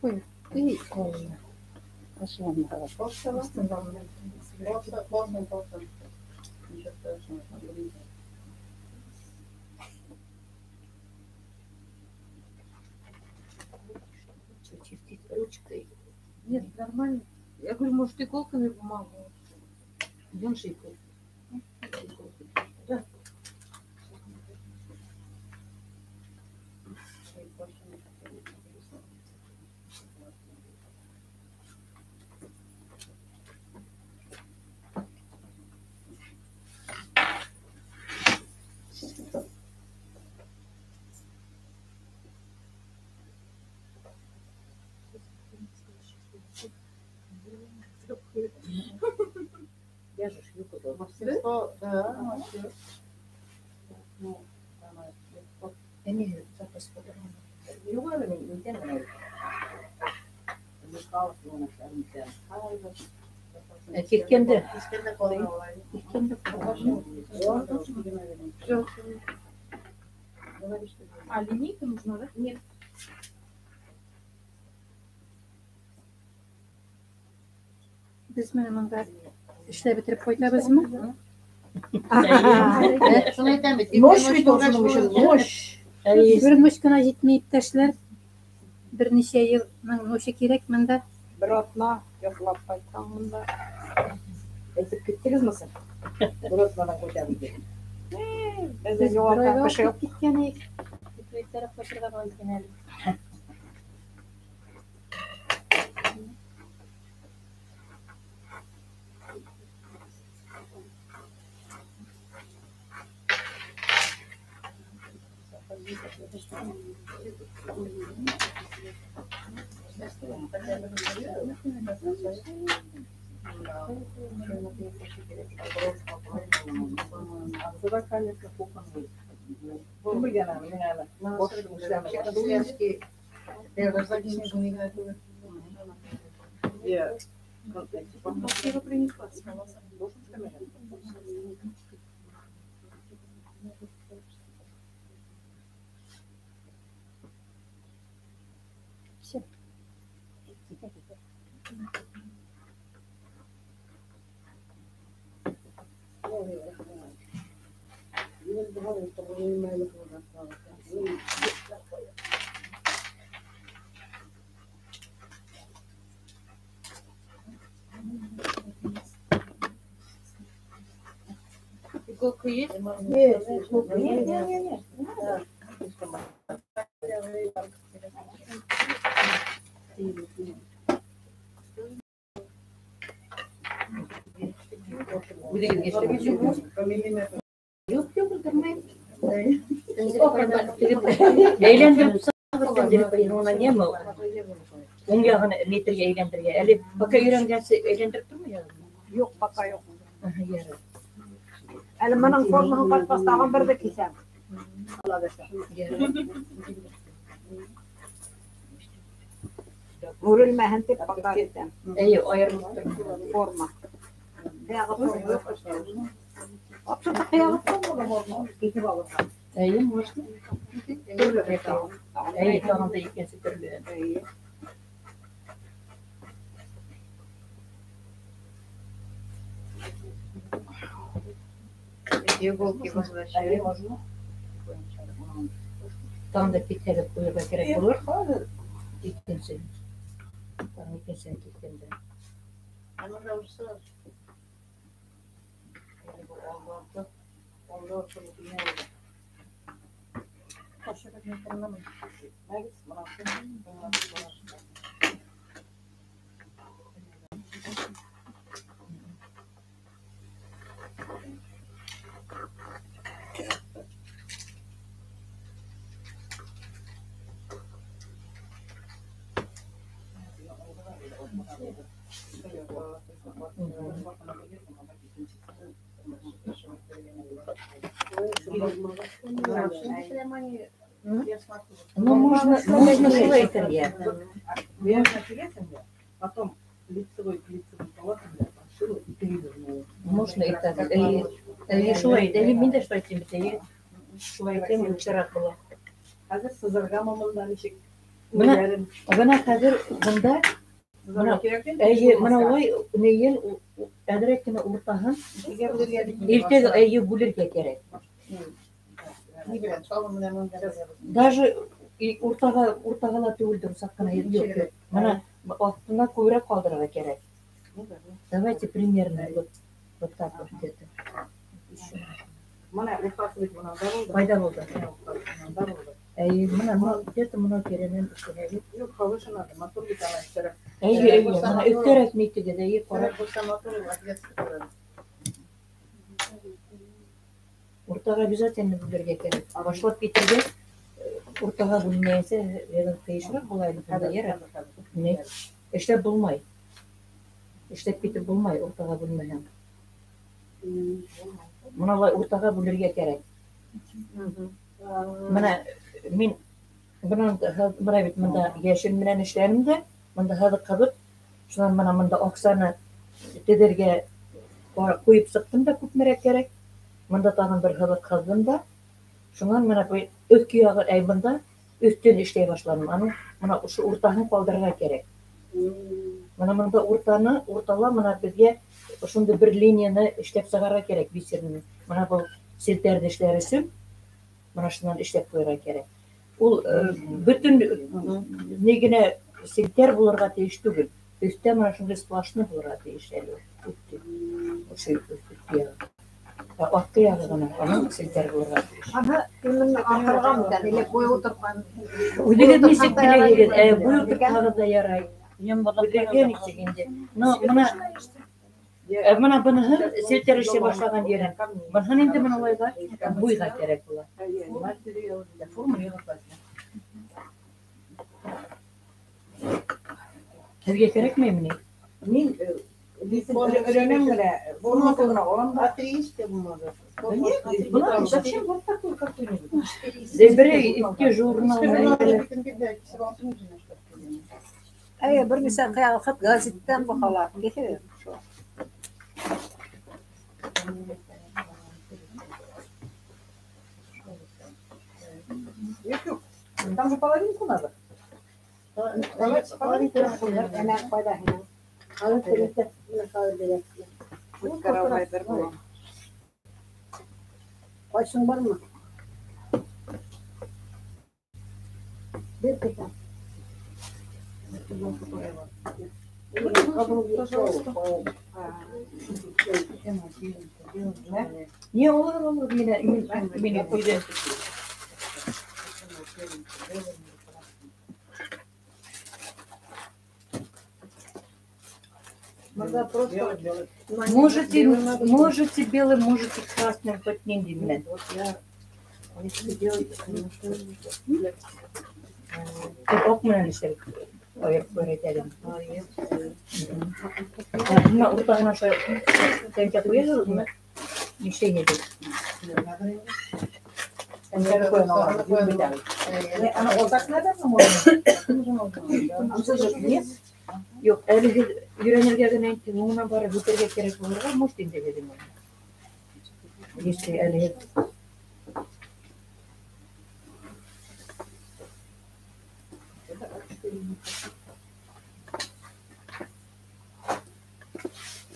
Ҡуй. Чертить ручкой. Нет, нормально. Я говорю, может, иголками бумагу. Идем же иголкой. Да. Я же шью куда. Мастерство, да. Я не запас по-другому. Киҫкәндә. Киҫкәндә ҡалдыра. Киҫкәндә. А линейка нужна, да? Нет. Беҙ менән бында эшләп бөтөрөп ҡайтабыҙмы? Шуны әйтәм бит. Ночь бит ул шуның өсөн, ночь. Бер ночь кына етмәй, иптәшләр. Бер нисә йылның ночы кәрәк бында. Бер аҙна йоҡлап ҡайтһаң бында. Әйтеп киттегеҙме һуң? Бер аҙнанан ҡайтабыҙ тип. Беҙҙе Беҙ бер юғалтҡан айға кеше юҡ. уҡ киткән инек. Иртәрәк ҡайтырға була икән әле. Отсюда, конечно, кухонный. Все. Иголка есть? Нет, нет, нет, нет. Уң яғын метргә әйләндергә. Әле пока өйрәнгәнсе әйләндереп тормай яғын? Юҡ, пока юҡ. Әле моның формаһын ҡайтҡас тағын берҙе киҫәм. Үрелмәһен тип пока киҫәм. Эйе, айырылып тормай. Форма. Вообще-то ҡыялып форма киҫеп алырға. Эйе, можно. Эйе, тағын да икенсе төрлө. Эйе. Иголки возвращали. Тағын да киҫтереп ҡуйырға кәрәк булыр. Икенсе. Тағын икенсеһен киҫкәндә. Ну, можно шулай. Потом лицевой к лицевой полотном подшила и перевернула. Можно и так. Шулай, мин дә шулай тим бит. Шулай тим яҡшыраҡ була. Хәҙер сызырғамы бында нисек? Бына хәҙер бында эйе, бына улай нейен әҙерәк кенә уртаһын иртәгә эйе бүлергә кәрәк. Даже уртаға ла түгелдер, саҡ ҡына юҡ. Бына аҫтына күберәк ҡалдырырға кәрәк. Давайте примерно вот так вот где-то. Бына уртаһы бит бынан да булды. Ҡайҙа булды? Бынан да булды. Эйе, бына где-то бына тирәнән эшләнә. Юҡ, повыше надо, матур бит ана өҫтәрәк. Эйе, эйе, бына өҫтәрәк нитегеҙ, эйе, ҡара. Уртаға обязательно бүлергә кәрәк. Башлап китергә уртаға бүлмәйенсә ҡыйышыраҡ була инде бында, ярар. Эшләп булмай. Эшләп китеп булмай уртаға бүлмәһәң. Бына улай уртаға бүлергә кәрәк. Бына мин бынан бына бит бында йәшел менән эшләнем дә, бында һыҙыҡ һыҙып, шунан бына бында аҡсаны теҙергә ҡуйып сыҡтым да күпмерәк кәрәк. Бында тағын бер һыҙыҡ һыҙҙым да, шунан бына өҫкө яғы, әй, бында өҫтөн эшләй башланым. Аның бына ошо уртаһын ҡалдырырға кәрәк. Бына бында уртаны, уртала бына беҙгә ошондай бер линияны эшләп сығарырға кәрәк, бисерны. Бына был селтәрҙе эшләр өсөн бына шунан эшләп ҡуйырға кәрәк. Ул бөтөн ни генә селтәр булырға тейеш түгел. Өҫтә бына шундай сплошной булырға тейеш әле. Ошо өҫтө яғы. Аҫҡы яғы ғына аның селтәр булырға тейеш. Аны именно ахырға микән, или буй ултыртҡан? Үҙегеҙ нисек теләйһегеҙ, буй ултыртһағыҙ ҙа ярай. Үҙегеҙ нисек инде. Но бына бына быныһын селтәр эшләй башлаған ерен. Быныһын инде бына улайға буйға кәрәк була. Һеҙгә кәрәкмәйме ни? Мин Өйрәнәм генә, формасы гына алам да. А 300 бумага. Да нет, была, зачем вот такую какую-нибудь? Бер ике журнал. Әйе, бер мисал кыялхат газеттан бакалар. Кеше. Юк, там же половинку надо. Половинку. Әнә кайда һин? Алып берәтә, менә хәзер бирә. Кайсың бармы? Бер китап. Пожалуйста. Не olur olur yine yine kuydu. Надо просто Можете, можете белым, можете красным, хоть не димлән. Ак менән эшләп öğretelim. Менә уртаһына шулай тәңкә куяһыгыз, менә ничә егет. Ана озак надо можно? Нет. Юк, әле өйрәнергә генә инде, моңа барып үтәргә кирәк булырга, может инде дидем. Если әле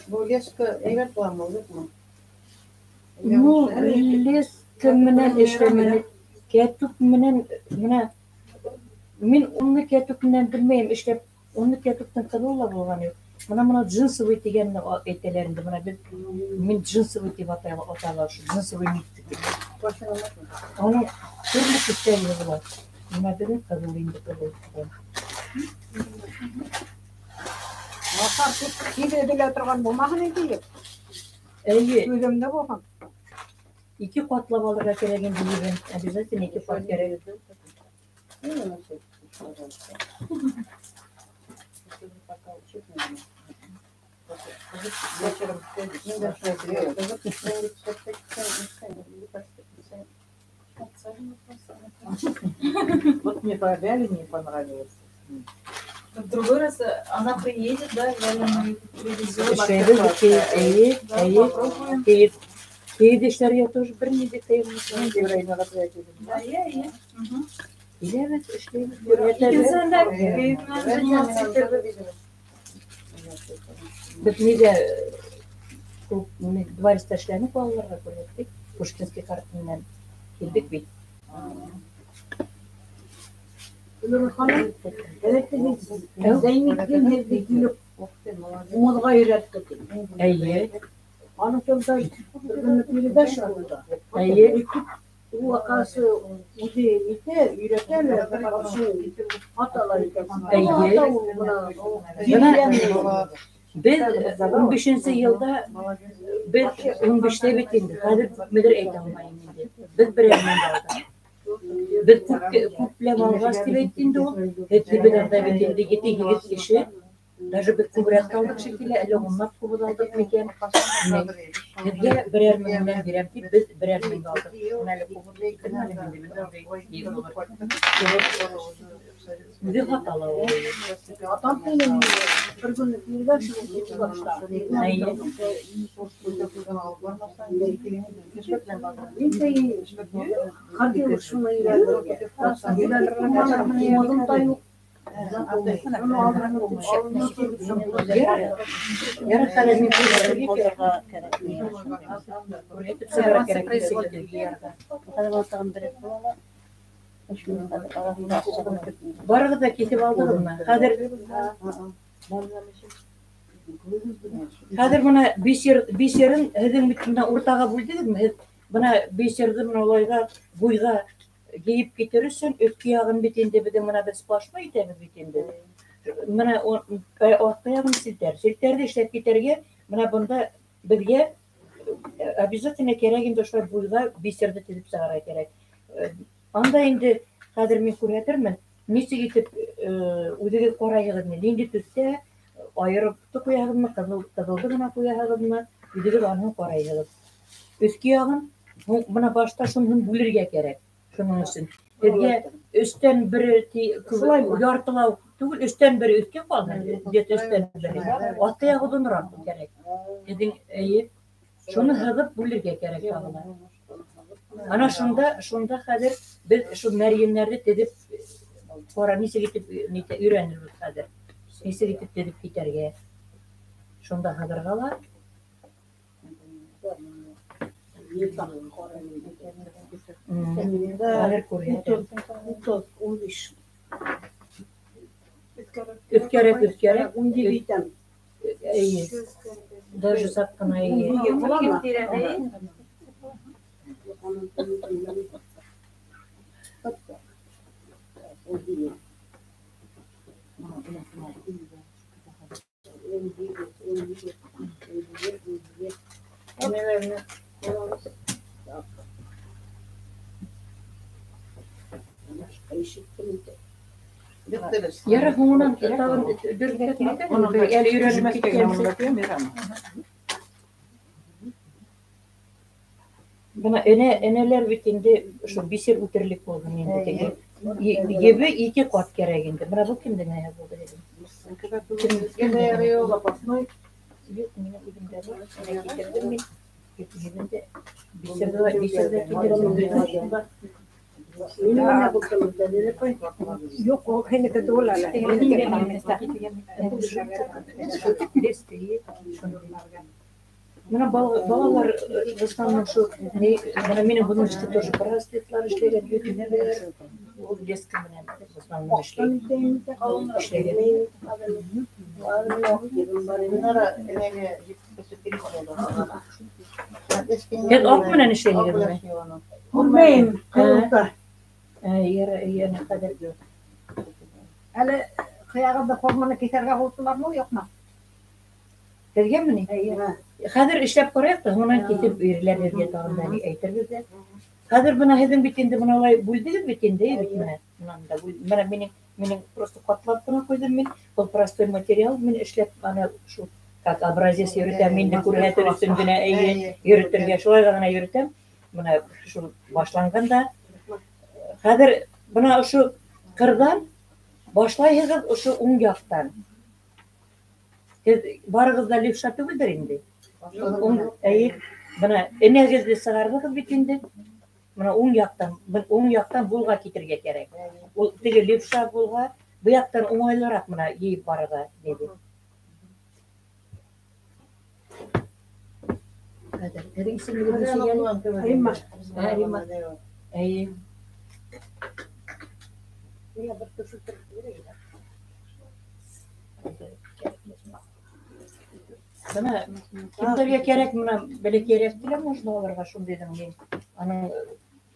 Бу леска әйбәт буламы, юкмы? Ну, леска менән эшләмәне, кәтүк менән, менә мин уны кәтүк менән белмәйем, эшләп, уны кәтүктең кызыл ла булган юк. Менә моны джинсовый дигәнне әйтәләр инде, менә без мин джинсовый дип атала, шу джинсовый нитка дип. Аның төрле төстәге була. Менә безнең кызыл инде кызыл. Башар тиз өҙөлә торған булмаһын инде. Әйе, Үҙемдә булған. ике катлап алырга кирәк инде ебен. Обязательно ике кат кирәк. Вот мне по Вяле не понравилось. В другой раз она приедет, да, Валя мы привезет. Эшләйбез, әйе, Да, әйе. попробуем. Кейеп, кейеп эшләргә тоже бер нинди тыймыйсың. Да, я. Мгм. Киләбез, эшләйбез, күрһәтәбез. Икенсендә кейеп менән заниматься итәбез. Без нидә күп дворецта эшләнек балаларга күрһәттек. Пушкинский карта менән килдек бит. Гөлнур ханым, әлбәттә мин Зәйнетдин һеҙҙе килеп уңыҙға өйрәтте. Әйе, Аның турында бер передача булды. әйе. Ул акасы үҙе нитә, өйрәтә лә, аталар икән. Әйе. Ата ул бына. Бына Без 15 елда без 15-тә бит инде. Хәзер күпмедер әйтә алмайым инде. Без берәр мең алдык. Без күпләп алгач дип әйтте инде ул. Беҙ анда бит инде 7-8 кеше. Даже без күберәк тә алдык шикелле, әллә унлап күбез алдык микән? Беҙгә берәр меңнән бирәм дип, без берәр мең алдык. Менә әле күбез китермәне инде, без андый булыр. Үҙе һата ла ул. Атам минең бер көн передача булды. Әйе. Мин дә хотела шуны өйрәнергә. Өйрәнергә да юк. Ярар, хәҙер мин күрһәтергә кәрәк. Күрһәтеп сығарырға кәрәк. Барығыҙ ҙа киҫеп алдығыҙмы? Хәҙер бына бисерын һеҙҙең бит бына уртаға бүлдегеҙме? Һеҙ бына бисерҙе бына улайға буйға йыйып китер өсөн өҫкө яғын бит инде беҙҙең бына беҙ сплошной итәбеҙ бит инде. Бына аҫҡы яғын селтәр. Селтәрҙе эшләп китергә бына бында беҙгә обязательно кәрәк инде ошолай буйға бисерҙе теҙеп сығарырға кәрәк. Анда инде хәҙер мин күрһәтермен, нисек итеп үҙегеҙ ҡарайһығыҙ, ниндәй төҫтә, айырып ҡуяһығыҙмы, ҡыҙылды ғына ҡуяһығыҙмы, үҙегеҙ аныһын ҡарайһығыҙ. Өҫкө яғын бына башта шуныһын бүлергә кәрәк. Шуның өсөн һеҙгә өстән бере яртылау түгел, өстән бере өҫкә ҡалһын, где-то өстән бере. Аҫҡы яғы оҙонораҡ кәрәк. Һеҙҙең эйе шуны һыҙып бүлергә кәрәк тағы ла. Ана шунда хәҙер беҙ шул мәрйендәрҙе теҙеп ҡара нисек итеп өйрәнербеҙ хәҙер. Нисек итеп теҙеп китәргә. Шунда һыҙырға ла. Хәҙер күрһәтәм. 15. Өҫкәрәк, өҫкәрәк. 17-тән. Эйе. Даже саҡ ҡына эйе. Яра һуңынан тағын дөрөҫләп әле өйрәнеп киткәнсе. Бына энәләр бит инде ошо бисер үтерлек булһын инде теге. Ебе ике ҡат кәрәк инде. Бына был кемдең энәһе булды һеҙҙең? Юҡ, минең үҙемдә бар. Энә китерҙем мин. Ебендә бисерҙе китерҙем. Юҡ, ул һинеке түгел әле. Бына балалар в основном шул, бына минең внучка тоже браслетлар эшләгән, йөҙҙәр. Ул леска менән в основном эшләй. Эшләгән. Һеҙ аҡ менән эшләйһегеҙме? Күрмәйем, ҡыҙылда. Яра, хәҙер. Әле ҡыяғында форманы киҫергә булдылармы, юҡмы? Һеҙгәме ни? Хәҙер эшләп ҡарайыҡ та, һуңынан киҫеп биреләр һеҙгә тағын да әйтербеҙ ҙә. Хәҙер бына һеҙҙең бит инде бына улай бүлдегеҙ бит инде, бит менә. Бынан да бына минең просто ҡатлап ҡына ҡуйҙым мин. Был простой материал мин эшләп ана шул как образец йөрөтәм, инде күрһәтер өсөн генә эйе йөрөтөргә шулай ғына йөрөтәм. Бына шул башланғанда хәҙер бына ошо ҡырҙан башлайһығыҙ, ошо уң яҡтан. Һеҙ барығыҙ ҙа левша түгелдер инде. Эйе, бына энәгеҙҙе сығарҙығыҙ бит инде. Бына уң яҡтан булға китергә кәрәк. Ул теге левша булға, был яҡтан уңайлыраҡ бына йыйып барырға диде. Хәҙер, һеҙҙең исемегеҙ нисек әле? Римма. Римма. Эйе. Бына кемдәргә кәрәк, бына бәләкәйерәк телә можно алырға шундайҙың мин. Аның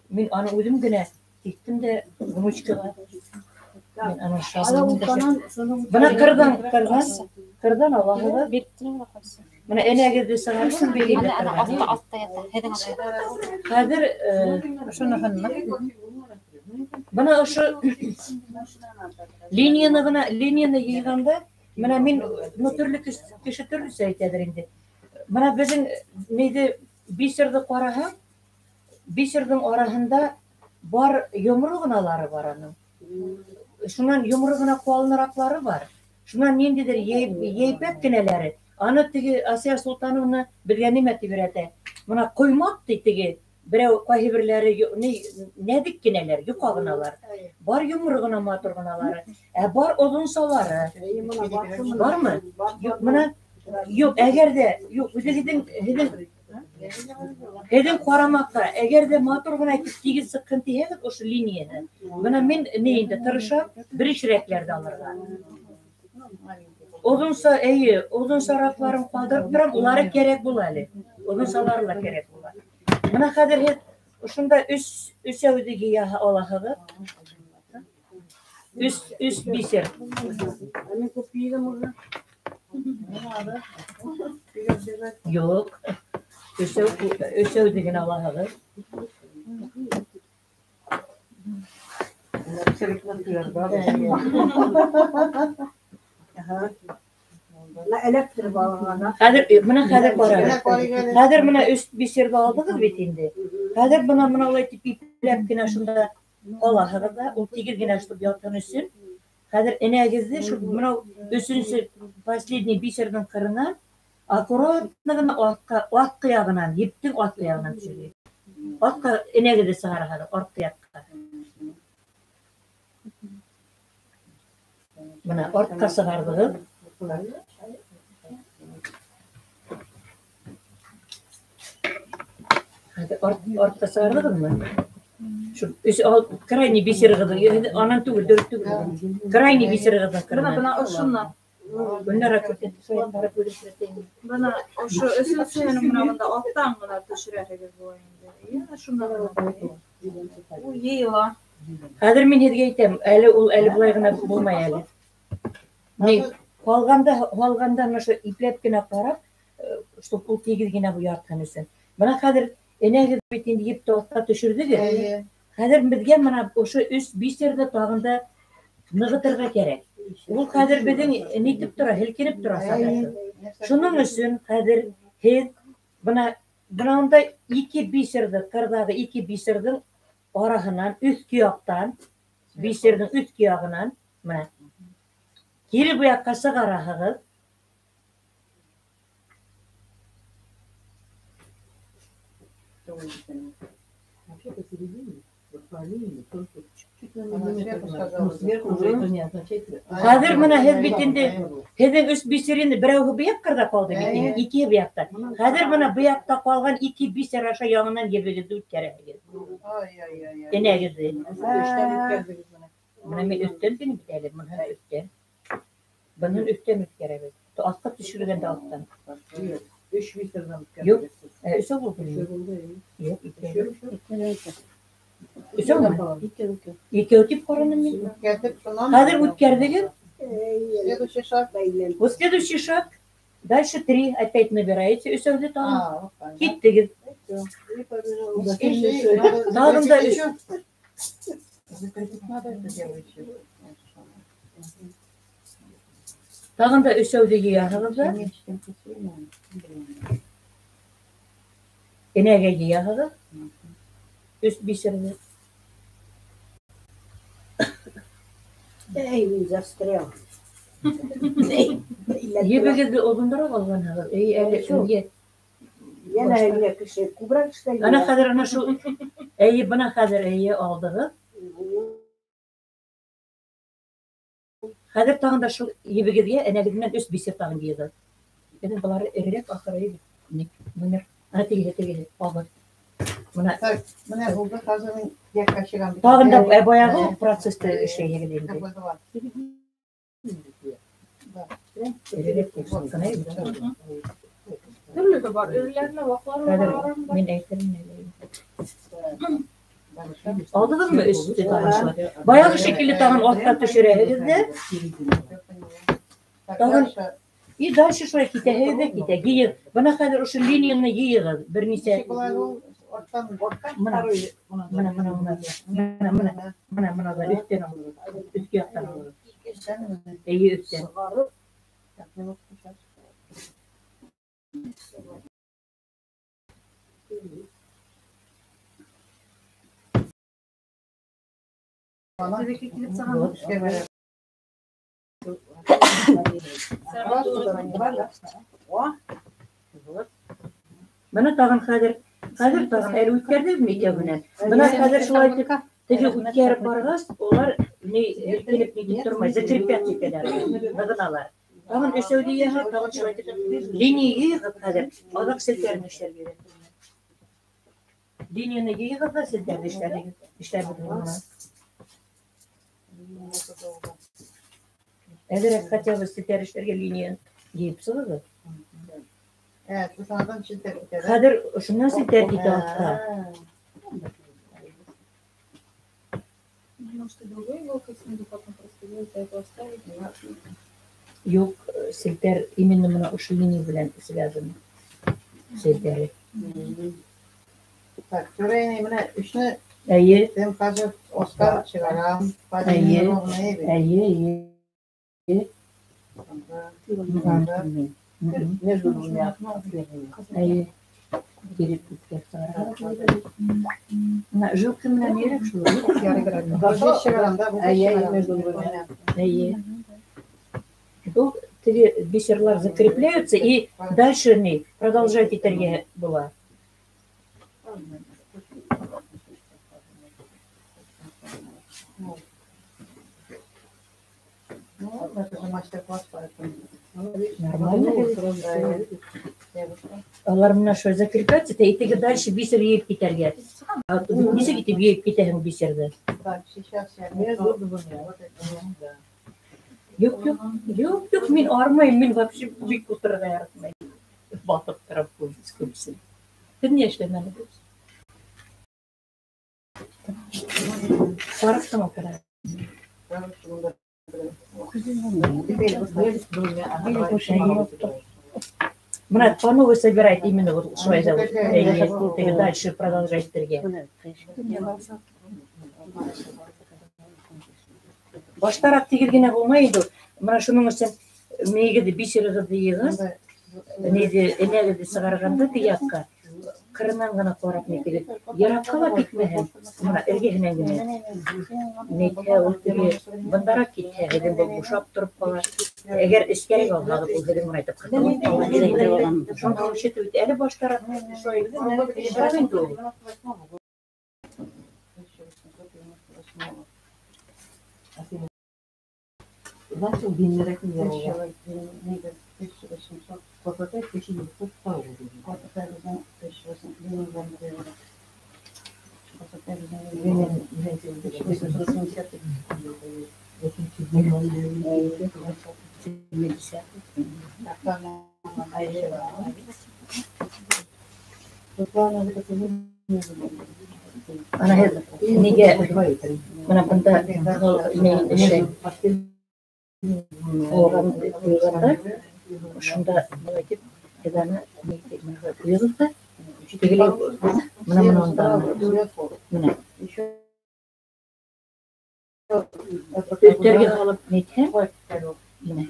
мин аны үҙем генә киттем дә внучкаға. Мин аның шаблонын да Бына ҡырҙан алаһығыҙ. Бына энәгеҙҙе сығарҙым, бирегеҙ. Хәҙер бына ошо линияны ғына, линияны йыйғанда, бына мин, ну, төрлө кеше төрлөсә әйтәҙер инде. Бына беҙҙең нейҙе бисерҙе ҡараһаң, бисерҙең араһында бар йомро ғыналары бар аның. Шунан йомро ғына ҡалыныраҡлары бар. Шунан ниндәйҙер ейпәк кенәләре. Аны теге Асия Солтановна беҙгә нимә тип өйрәтә? Бына ҡоймаҡ ти теге, берәү ҡайһы берләре нәҙек кенәләр, йоҡа ғыналар. Бар йомро ғына матур ғыналары, ә бар оҙонсалары. Бармы? Юҡ, бына юҡ, әгәр ҙә юҡ, үҙегеҙҙең һеҙҙең ҡарамаҡҡа, әгәр ҙә матур ғына итеп тигеҙ сыҡһын тиһәгеҙ, ошо линияны. Бына мин ни инде тырышам беришерәкләрҙе алырға. Оҙонса, эйе, оҙонсараҡларын ҡалдырып торам, улары кәрәк була әле. Оҙонсалары ла кәрәк була. Бына хәҙер һеҙ ошонда өсәүҙе йыя алаһығыҙ. Өс бисер. Юҡ. Өсәүҙе генә алаһығыҙ. Эләктереп алған. Хәҙер бына хәҙер ҡарағыҙ. Хәҙер бына өс бисерҙе алдығыҙ бит инде. Хәҙер бына бына улай тип ипләп кенә шунда алаһығыҙ ҙа, ул тигеҙ генә шулай ятһын өсөн. Хәҙер энәгеҙҙе шул бына өсөнсө последний бисерҙең ҡырынан аккуратно ғына аҫҡы яғынан, ептең аҫҡы яғынан төшөрәйек. Аҫҡа энәгеҙҙе сығараһығыҙ, артҡы яҡҡа. Бына артҡа сығарҙығыҙ. Артҡа сығарҙығыҙмы? Шул өс крайний бисерығыҙҙың, анан түгел, дөрөҫ түгел. Крайний бисерығыҙҙың ҡырынан. Бына ошонан. Гөлнара күрһәтте, барып үлтерәйем. Бына ошо өсөнсөһөнөң бына бында аҫтан ғына төшөрәһегеҙ була инде. Йә, шунда ғына. Ул йыйыла. Хәҙер мин һеҙгә әйтәм, әле ул әле былай ғына булмай әле. Ни, һалғанда ошо ипләп кенә ҡарап, чтоб ул тигеҙ генә ятһын өсөн. Бына хәҙер энәгеҙ бит инде епте аҫҡа төшөрҙөгөҙ. Хәҙер беҙгә бына ошо өс бисерҙе тағын да нығытырға кәрәк. Ул хәҙер беҙҙең нитеп тора, һелкенеп тора сағаты. Шуның өсөн хәҙер һеҙ бына унда ике бисерҙе, ҡырҙағы ике бисерҙең араһынан, өҫкө яҡтан, бисерҙең өҫкө яғынан бына кире был яҡҡа сығараһығыҙ. Хәҙер бына һеҙ бит инде, һеҙҙең өс бисер инде берәүһе был яҡ ҡырҙа ҡалды бит инде, икеһе был яҡта. Хәҙер бына был яҡта ҡалған ике бисер аша яңынан ебегеҙҙе үткәрәһегеҙ. Энәгеҙҙе. Бына мин өҫтән тинем бит әле, быныһын өҫтән. Быныһын өҫтән үткәрәбеҙ. Аҫҡа төшөргәндә аҫтан. Өс бисерҙән үткәрәбеҙ. Юҡ, өсәү булды. Юҡ, икәү. Өсәүме? Икәү тип ҡараным мин. Хәҙер үткәрҙегеҙ. Следующий шаг. Вот следующий шаг. Дальше 3 опять набираете өсәүҙе тағын. Киттегеҙ. Тағын да өс. Тағын да өсәүҙе йыяһығыҙ ҙа. Энәгә йыяһығыҙ. Өс бисерҙе. Эй, мин застрял. Ебегеҙҙе оҙонораҡ алғанһығыҙ. Эй, әле һеҙгә. Йәнә әллә кеше күберәк эшләй. Ана хәҙер ана шул. Эйе, бына хәҙер эйе алдығыҙ. Хәҙер тағын да шул ебегеҙгә энәгеҙ менән өс бисер тағын йыйығыҙ. Беҙҙең былары эрерәк ахыры бит. Номер. Ана тегеһе, тегеһе, ағыҙ. Бына Бына булды, хәҙер мин яҡҡа сығам. Тағын да баяғы уҡ процесты эшләйһегеҙ инде. Эрерәк булһын, ғына инде. Төрлөһө бар, эреләренә, ваҡлары бар. Хәҙер мин әйтермен әле. Алдығыҙмы өстө тағын шулай? Баяғы шикелле тағын аҫҡа төшөрәһегеҙ ҙә. Тағын и дальше шулай китәһегеҙ ҙә китә. Йыйығыҙ. Бына хәҙер ошо линияны йыйығыҙ. Бер нисә Бына, бына, бына, бына, бына, бына, бына, бына, бына, өҫтән алығыҙ. Өҫкө яҡтан алығыҙ. Эйе, өҫтән. Вот. Бына тағын хәҙер, хәҙер тағын әле үткәрҙегеҙме икәүһенән? Бына хәҙер шулай итеп теге үткәреп барғас, улар ни һелкенеп ни тип тормай, закрепят итәләр, нығыналар. Тағын өсәүҙе йыйһа, тағын шулай итеп линия йыйығыҙ хәҙер, аҙаҡ селтәрен эшләргә өйрәтәләр. Линияны йыйығыҙ ҙа селтәрҙе эшләргә, эшләрбеҙ бына. Әҙерәк хотя бы селтәр эшләргә линияны йыйып сығығыҙ. Шунан селтәр китә. Хәҙер шунан селтәр китә аҫҡа. Может, и другой иголкой снизу потом просто делать, а это оставить? Юҡ, селтәр именно бына ошо линия белән связан. Селтәре. Так, түрәйне менә өчне Әйе. Тем хәзер Оскар чыгарам. Әйе. Әйе, әйе. Между двумя. Жилка менән йөрәк шул. Между двумя. Ул теге бисерлар закрепляются и дальше не продолжать итәргә була. Ну, это же мастер-класс, поэтому... Нормально. Алар менә шулай закрепляются, и теге дальше бисер йыйып китәргә. Нисек итеп йыйып китәһең бисерҙе? Так, сейчас я между двумя. Вот это, да. Юҡ, юҡ, юҡ, юҡ, мин армайым, мин вообще бик ултырырға яратмайым. Батып торам күбесен. Һеҙ ни эшләмәнегеҙ? Сарыҡтың опера. Бына по новой собирать именно вот шулай зовут. Дальше продолжать итергә. Баштараҡ тигеҙ генә булмай инде. Бына шуның өсөн мейегеҙҙе, бисерығыҙҙы йыйығыҙ, ниҙе, энәгеҙҙе сығарғанда тияҡҡа ҡырынан ғына ҡарап нитегеҙ. Йыраҡҡа ла китмәһен, бына эргәһенән генә. Нитһә, ул теге бындараҡ китһә, һеҙҙең был бушап тороп ҡала. Әгәр эскәрәк алһағыҙ, ул һеҙҙең менән әйтеп ҡырҡылып ҡала. Шуның өсөн бит әле баштараҡ шулай инде ул. Значит, длиннерәк нервы. 1800, 1902 Ана һеҙ нигә бына бында ни эшләй? Ҡуйғанда шунда былай тип һеҙ аны ҡуйығыҙ ҙа тегеләй бына бына менә өҫтәргә һалып нитһәң, менә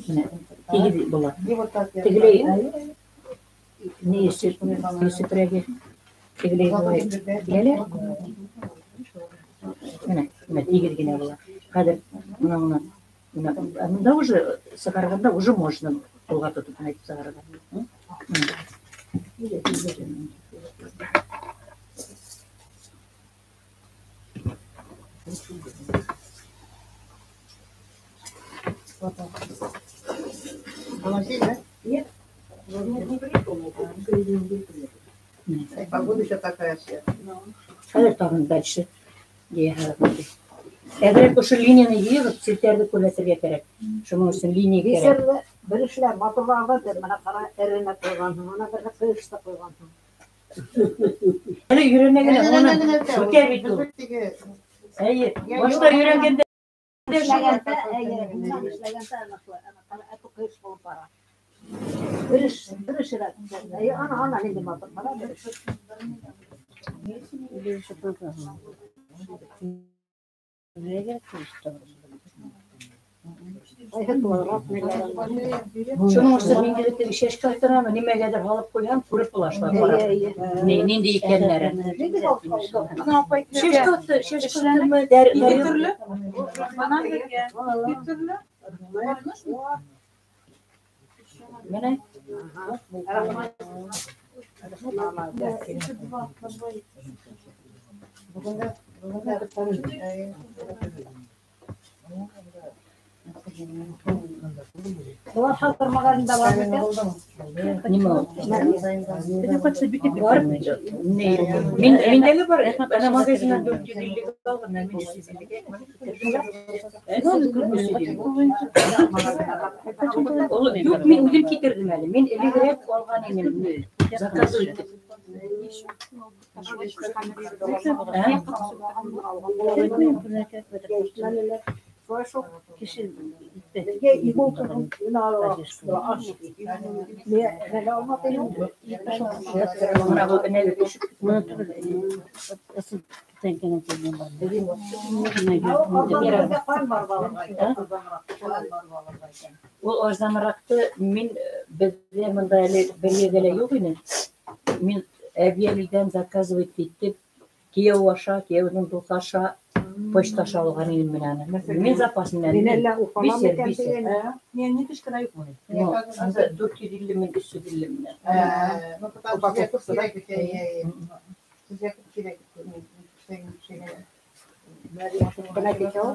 менә тигеҙ була. Тегеләй ни сепрәге тегеләй былай киләләр. Менә менә тигеҙ генә була. Хәҙер бына бына бында уже сығарғанда уже можно ҡулға тотоп әйтеп сығарырға. Нет? Погода еще такая вся. Хәҙер тағын дальше. Әҙерәк ошо линияны йыйығып, селтәрҙе күрһәтергә кәрәк. Шуның өсөн линия кәрәк. Бисерҙе бер эшләр матурларҙа тип, бына ҡара эренә ҡуйғанһың, бына бер ҡыйышты ҡуйғанһың. Әле өйрәнә генә, уны үтә бит ул. Эйе, башта өйрәнгәндә эшләгәндә, эйе, эшләгәндә ана шулай, ана ҡара ҡыйыш булып бара. Бер эш, бер эш эйе, ана, ана ниндәй матур бара бер эш. Шуның өсөн мин генә теге шәшкә артынамы, нимәгәлер һалып ҡуйһам, күреп була шулай ҡарап. Ниндәй икәннәрен. Шәшкә аты, шәшкә атымы, Ике төрлө. Банан бергә. Ике төрлө. Менә. Улар хәҙер магазинда бар микән? Нимә ул? Бар. Мин миндәге бар. Ана магазиннан 450 алған, мин 350. Ул юҡ, мин үҙем китерҙем әле. Мин элегерәк алған инем. Заказ итеп. Бына был энәгә төшөп Ул арзаныраҡты мин беҙҙә бында әле бер ерҙә лә юҡ ине. Мин Әбйәлилдән заказывать итеп, кейәү аша, кейәүҙең дуҫы аша, почта аша алған инем мин аны. Мин запас менән. Мин әллә уфалам Бисер, икән бисер. тигән. Не, ниточка юҡ уны. Ну, анда 450 мең, 350 менән. Ну, потому что Упаковкасы, да? Сезгә күп кирәк. Бына китә ул.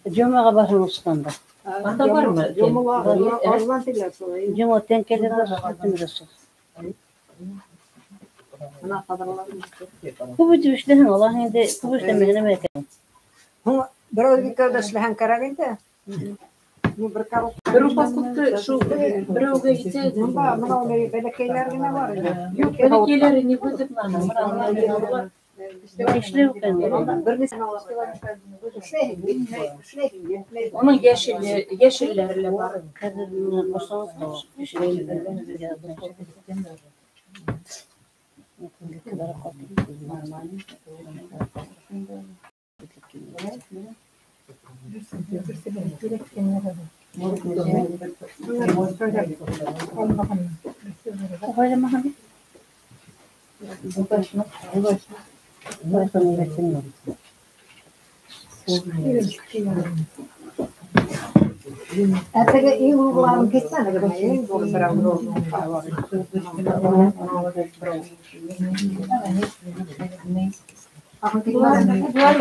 Жомаға барһың осҡанда. Анда бармы? Жомала арзан тиләр шулай. Жома тәңкәләр бар, Бына ҡаҙралар. Күп итеп эшләһәң, алаһың инде, күп эшләмәһәң нәмә икән. Һуң берәү икәүҙә эшләһәң кәрәк инде. Ну, бер коробка. Бер упаковка шул берәүгә етә. Бында мынау бәләкәйләр генә бар инде. Юҡ, бәләкәйләре не выгодно. Мына мына. Эшләү икән. Бер нисә эшләйһең, эшләйһең, эшләйһең. Уның йәшеле, йәшелләре лә бар. Хәҙер менә башланып Нормально. Ә теге иң ҙурларын киҫһәң, иң ҙур берәү. Булар